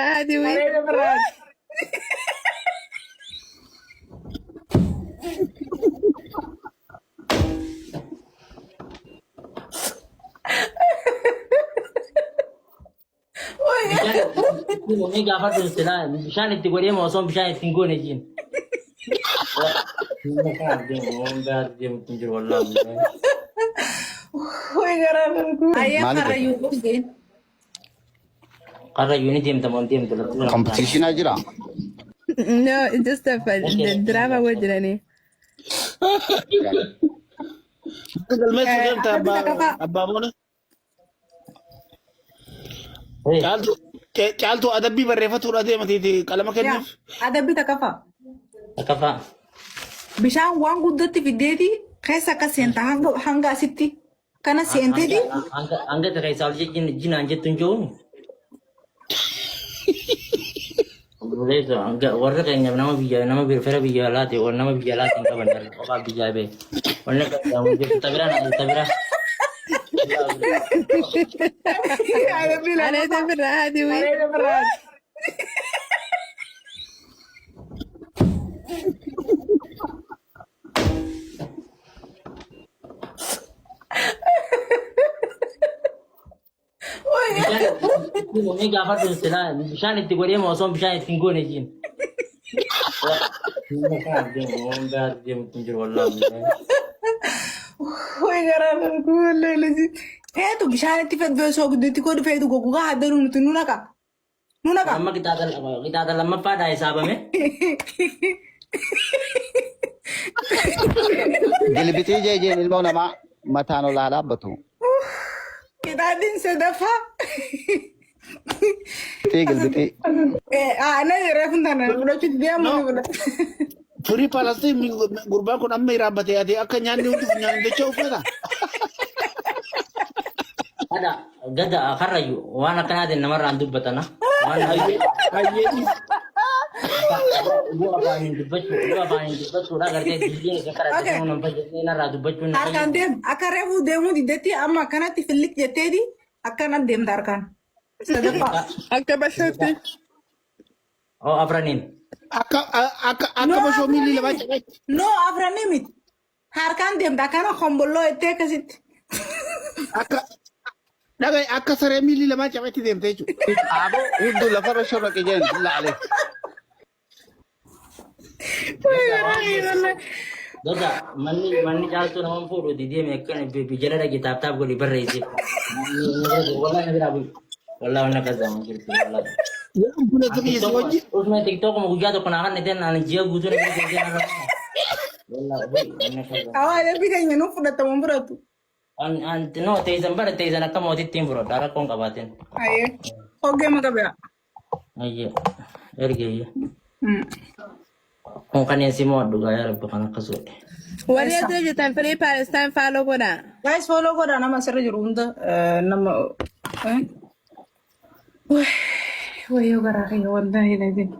Haati wii. Areeda birraati. Bishaan inni gaafadhu silaa bishaan itti godhee moo osoo bishaan itti hin goone jiin. Ayyee Maali karrayyuu dhufeen. Karrayyuu ni deemta moo hin deemtu lafti. Competition jira. No, it's just a fun. The drama wajjiranii. Galmeessuu deemta Adabbii abbaa takka abbaa boona. Caaltuu caaltuu adabbii barreeffatuudha deematiiti qalama Yaa kenniif. adabbii takka Takkaffaa. Bishaan waan guddatti fiddeeti keessa akka seenta hanga hanga asitti kana seenteeti. Hanga keessaa ol jinaan jettu hin jiru. Obboleessa warra keenya nama biyya nama fira biyya alaati warra nama biyya alaati hin qaban warra kophaa biyyaa bee. Wanni akka jedhamu jirtu tabira na tabira. Adabbii Areeda lammaffaa. birraa haati wii. Areeda birraati. Bishaan inni gaafadhu silaa bishaan itti godhee moo osoo bishaan itti hin goone jiin. Way garaa na Feetu bishaan itti feetu osoo gidduutti godhu feetu goggogaa haddaruu nuti nu naqa. Nu naqa. Amma qixaaxa lammaffaadhaa hisaabame. Gilbixii jeejeen ilmoo namaa mataan ol haa dhaabbatu. Qixaaxiin sadaffaa. Gilbixii gilbixii. Ana reefu tana fudhachuutti deemu No. ni fudhata. Firii Palastiin gurbaan kun amma iraabbatee ati akka nyaanni hundi funyaan jecha uffata. Gada gada karrayyuu waan akkanaatiin namarraan dubbatana. Waan Hayyee hayyee dhiis. yoo afaaniin dubbachuu yoo afaaniin dubbachuudha gartee biyyiin isin kadhatte Okay. sanuu nan fayyadnee narraa dubbachuun na Harkaan fayyadu. deem akka reefu deemuu diddetti amma akkanatti fillik jetteeti akkana deemta harkaan. Sadaffaa. Akka bashootti. Oo afraniin. Akka akka No akka bashoo miilli afranii lamaa miti. caqachi. No afranii miti. Harkaan deemta akkana kombolloo jettee akkasitti. Akka dhagaye akka saree miilli lamaa cabetti deemte jechuudha. Aboo hudduu lafarra shorraqe jeen billaa alee. Gada manni manni caaltuu nama fuudhu dideeme akkana jala dhaqi taap taap godhi barreessi. Wallahi na biraa bu'i. Wallahi wanna akkas jedhamu hin jirtu wallahi. Yaa obboleessa kiyya si wajji Usma tiktookuma guyyaa tokko naa kan ta'e naan ji'a guutuu na bira deemtee narra. Wallahi bu'i wanna akkas jedhamu. Awaa adabbii keenya nuuf fudhatamu hin fudhatu. An an no teessan bara teessan akka mootitti hin fudhadha rakkoon qabaateen. Ayyee. Hoggee maqaa biraa. Ayyee ergeeyye. Kun kanneen si mo'adhu gaa yaa rabbi kan akkas godhe. Warri Eessa? asirra jirtan Free Palestine follow godhaa. Guys follow godhaa nama asirra jiru hunda nama. Wayyoo garaa kiyya wallaahi laziim.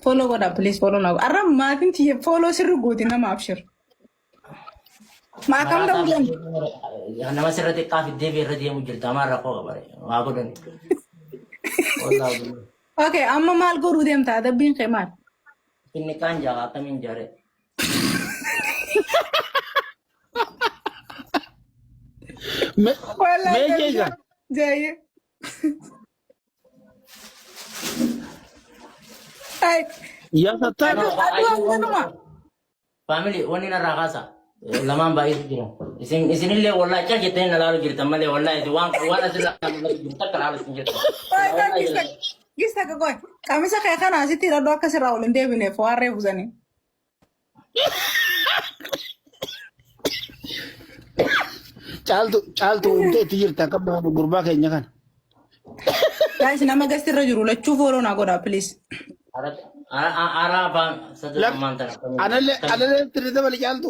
Follow godhaa please follow naa. Arra maatiin tiyya follow sirri gooti nama abshir. Maa kam ta'uu deemu? Nama sirra xiqqaa fiddee irra deemu jirta amaan rakkoo qabare waa godhan. Wallaahi billahi. Okay amma maal godhuu deemta adabbiin kee maal? Finni kaan jaa akkamiin jaare. Mee Wallaahi jecha Jaayee. Ay yaa sattaan aduu aduu akkanuma. Family wanni narraa kaasa. Lamaan baay'eetu jira. Isin isinillee wallahi cal jettanii na laalu jirtan malee wallahi waan waan asirraa mul'atu jiru takka laalu hin jirtan. Qoy qoy gista gista qoy qamisa kee kana asitti hidhadhu akka sirraa ol hin deebineef waan reefu sanii. Caaltu caaltu uumtee itti jirta akka gurbaa keenya kana. Guys nama gasti irra jiru lachuu follow naa godhaa please. Ara afaan sadii ammaan tana. Anallee anallee itti dabali caaltu.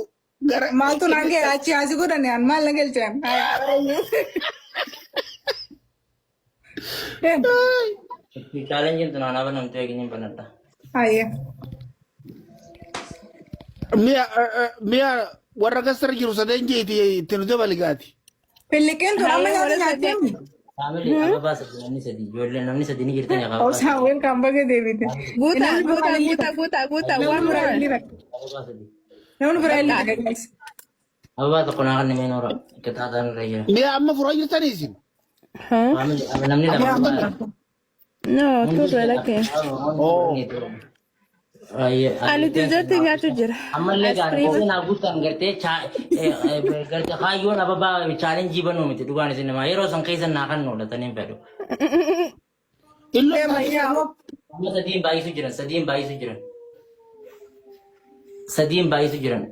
Gara Maaltu naan ga'e achi asii godhani an maal na galchan. Deem. Chaalenjiin tun anaa banamtu eegin banadha. Ayyee. Mi'a mi'a warra gasarra jiru sadeen jeeti itti nu dabali gaati. Pilliqiin tun amma Hayyee nyaata warra nyaatteemi. Faamilii ababaa sadi namni sadi ijoollee namni sadi ni jirtani ababaa Obsaan sadi. welcome baga deebite. Guutaa Namni biraa guutaa illee guutaa guutaa guutaa namni one biraa more. illee takka. Ababaa sadi. Namni biraa illee Bakka. takka guys. Ababaa tokko naa kan meen ora qixaaxaan irra jira. Mee amma furaa jirtanii isin? Huh? Faamilii namni Amma lama furtan? ababaa. No, Hundi turre lakkee. Oh. Ani tizotti nyaatu jira. Ammallee Ice cream. gaartee naa guutan gartee gartee kaayyoon ababaa chaalenjii banuu miti dhugaan isin namaa yeroo san keessa naa kan oolatanii hin fedhu. Illoo Deema yaa. Amma sadiin baay'isu jiran sadiin baay'isu jiran sadiin baay'isu jiran.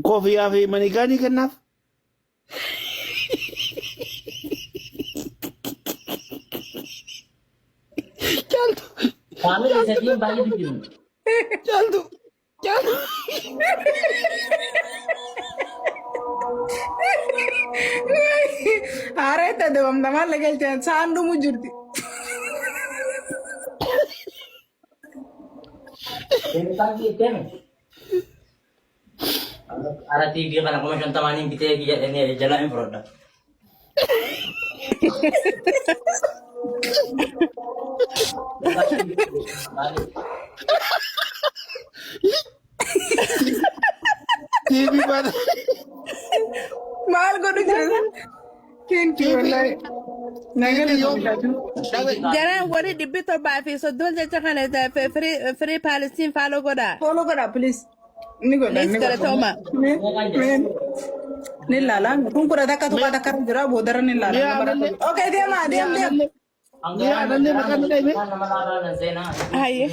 Koofiyyaa fi manigaanii kennaaf. Caaltu. Faamilii sadiin baay'isu jiran. Caaltu. Caaltu. Haaree itti adabamta maal galchan sa'aan dhumu jirti. Ara TV kana 50,000 bitee jalaa hin fudhadha. TV baata. Maal godhu jira? Thank you wallahi. Nagale Jaraan warri 730 jecha kana free Palestine follow godha. Follow godha please. Ni godha Please ni godha. galatooma. Ni ilaala. Kun kudha takka tuqaa takka jira boodarra ni ilaala. Mi'a anallee. Okay deema deem deem. Mi'a anallee maqaan ni dhahime. Nama laafaa nan seenaa. Hayye.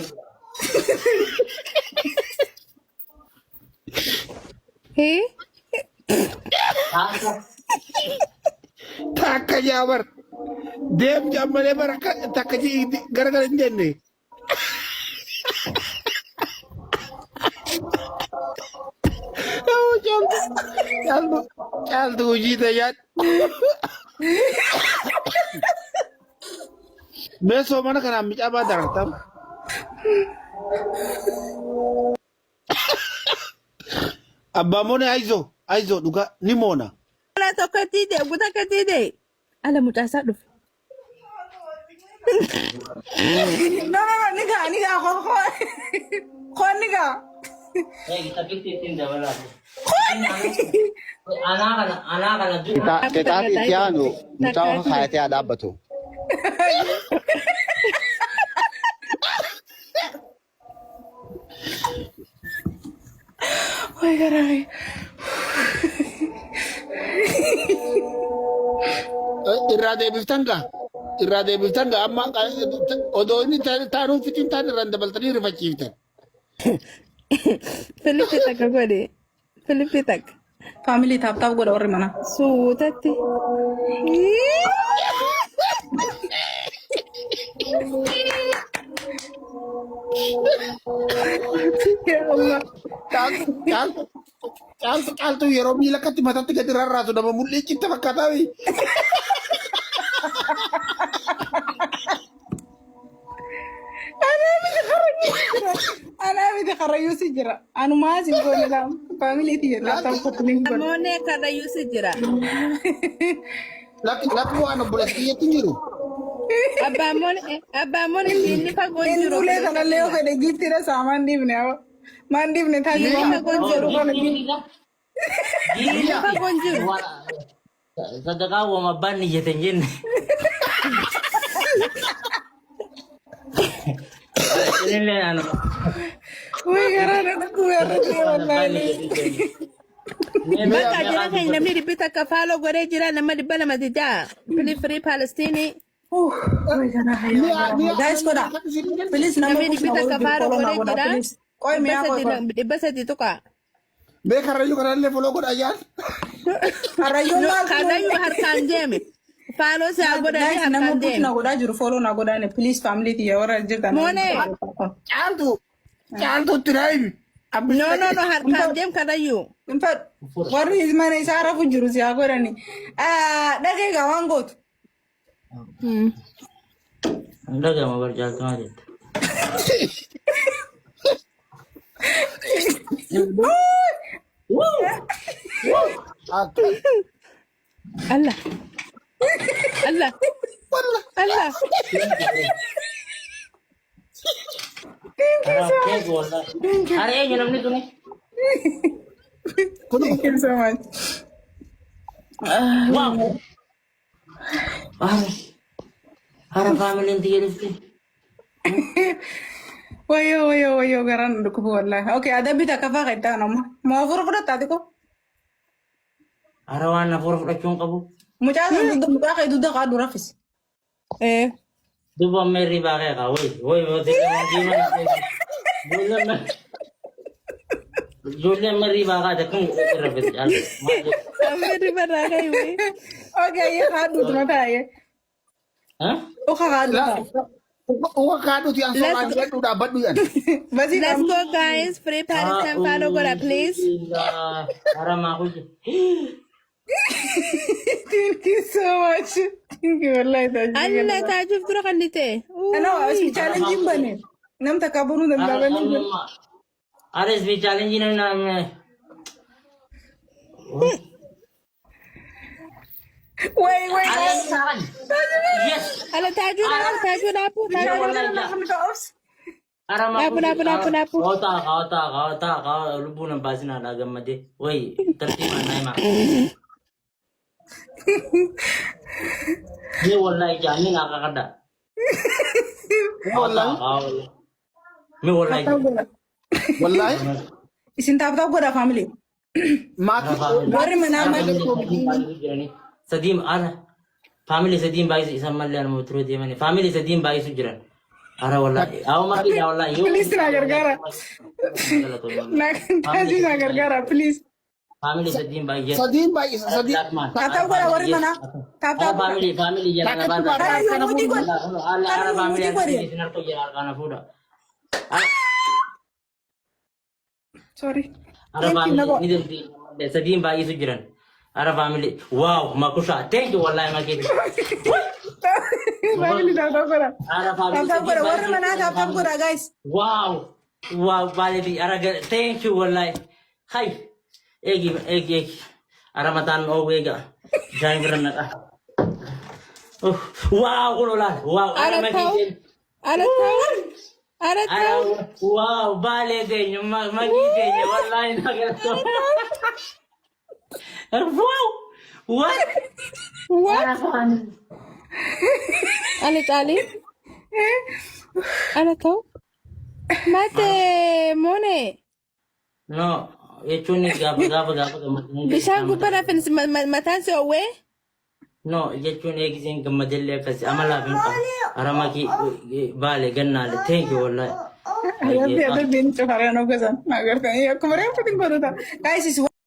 Hii? Takka jaabar. Deem jaammalee bara takka garagara hin jenne. Caaltu. Caaltu. Caaltu hojii tayyaan. Mee soomana kanaan micaa baa darartam. Abbaa moone ayizoo ayizoo dhugaa ni moona. Ala tokko tiide guutaa akka tiide. Ala mucaasaa dhufe. No no no ni gaa ni gaa koo koo koo ni gaa. Tafitti ittiin dabalaa. Anaa kana anaa kana Qixaaxi itti aanu mucaa ofa kaayatee haa dhaabbatu. Way garaa. Irraa deebiftan gaa. Irraa deebiftan gaa amma odoo inni taanuun fitiin taan irraan dabaltanii rifachiiftan. Filipi takka godhe. Filipi takka. Family tap tap godha warri manaa. Suutatti. Ya Allah. Caaltu caaltu caaltu caaltu yeroo miila akkatti mataatti gadi rarraasu nama mul'ii citte fakkaataa. Anaa miti karrayyuu si jira. Anumaa si goone laam. Family tiyya tap tap godhu ni godha. Namoonni karrayyuu si jira. Lakki lakki waan obboleessi kiyyatti hin jiru. Abbaan diinni fagoo hin Inni jiru. ulee sanallee yoo fedhe giiftiidha isaa maan dhiifne haa. Maan dhiifne Diinni taasifama. fagoo hin jiru. Diinni fagoo hin jiru. Sadaqaa wama abbaan niyyate hin jenne. Isinillee naannoo. Way garaa na dhukkube irra jira wallaahi. Bakka jira keenya namni 100 follow godhee jira nama 206. Free free Palestine. Way garaa Mi'a mi'a Guys godha. Please nama Namni push na 100 godhu jiru follow follow na godhee godha jira. please. Qoy Dhibba mi'a qoy sadi qoy. 300 tuqa. Mee karrayyuu kanallee follow godha ayyaan. Karrayyuun No, maal karrayyuu harkaan deeme. Follow si haa godhanii Guys nama harkaan push deeme. na godhaa jiru follow na godhaani please family tiyya warra jirtan. Moonee. Caaltu caaltu itti naa himi. No no no harkaan deem karrayyuu. Hin fedhu. Warri mana isaa rafu jiru si haa godhani. Dhagee gaa waan gootu. Dhagama bar caaltu maal jette? Akka Allah. Allah. Wallah. Allah. Thank you so much. Thank you wallahi. Thank you. Ara eenyu namni tuni? Thank you so much. Wow. Ara. Ara faamiliin tiyya dhufte. Wayyoo wayyoo wayyoo garaan dhukkubu wallahi. Okay, adabbii takka faa kan ta'an amma. Moo afur fudhatta ati ko? Ara waan afur fudhachuu hin qabu. Mucaa sana dugda mucaa kee dugda qaaddu raffisi. Eh. Duuba amma hirribaa kee kaa woy woy woy ijoollee amma hirribaa kaate akkam irra fedhe caaltu. Amma ribarraa ka'e wee. Okay, ayyee kaadduutu mataa ayyee. Uka kaaddu ta'a. Uka kaadhuti an Let's sooraan go. jedhu dhaabbadhu jedhan. Basii Let's go guys. Free Palestine follow godha please. Ara maa kuji. Thank you so much. Thank you wallahi taajii Allah galata. taajuuf dura kan ni ta'e. Ana Uuyi. ispi challenge hin bane. Nam takka bonuu Ara danda'anii jiru. Ara ispi challenge namni Wait wait. Ara saan. Yes. Ala taajuu dhaabu taajuu dhaabu taajuu dhaabu. Ara maa Dhaabu dhaabu dhaabu dhaabu. Kawataa kawataa kawataa kawataa lubbuun hin baasinaa dha gammadee. Wayi tartiibaan naa himaa. Ni wallahi jaamiin akka kadha. Wallahi. Mi wallahi. Wallahi. Isin tap tap godha family. Maatii. Warri manaa Sadiin ara family sadiin baay'isu isaan mallee anuma turuu deemani. Family sadiin baay'isu jiran. Ara wallahi. Awo makiidha wallahi. Please na gargaara. Na taajii na gargaara please. Family sadiin baay'ee. Sadiin baay'isa sadii. Tap tap godha warri manaa. Tap tap godha. Family family jala na Takkatti baata. Kara yoo mutii godhe. Ara Kara yoo family mutii godhe. isin harka jira harkaana fuudha. Sorry. Ara Thank you family nabo. ni deemti. Sadiin baay'isu jiran. Ara family. Wow makusha. Thank you wallahi makiidha. Family tap tap godha. Ara family Tap tap godha warri manaa tap tap godha guys. Wow baaleedi ara thank you wallahi. Hay. Eegi eegi eegi. Ara mataan oogu eega. Bishaan bira naqa. Wow kun olaal. Wow ara Ara ta'u. makii Ara ta'u. Ara Ara ta'u. wow baalee teenya makii teenya wallahi nagalto. Wow. What? What? Ala caalii. Ala ta'u. Mate moone. No, jechuun gaafa gaafa gaafa gammadanii. Bishaan gubbaa rafin mataan si oowwee. No, jechuun eegiseen gammadellee akkasi amalaaf hin qabu. Ara makii baale gannaale thank you wallahi. Adabbii adabbiin cufaree nu gosan. Agartanii akkuma reefu hin godhata. Guys is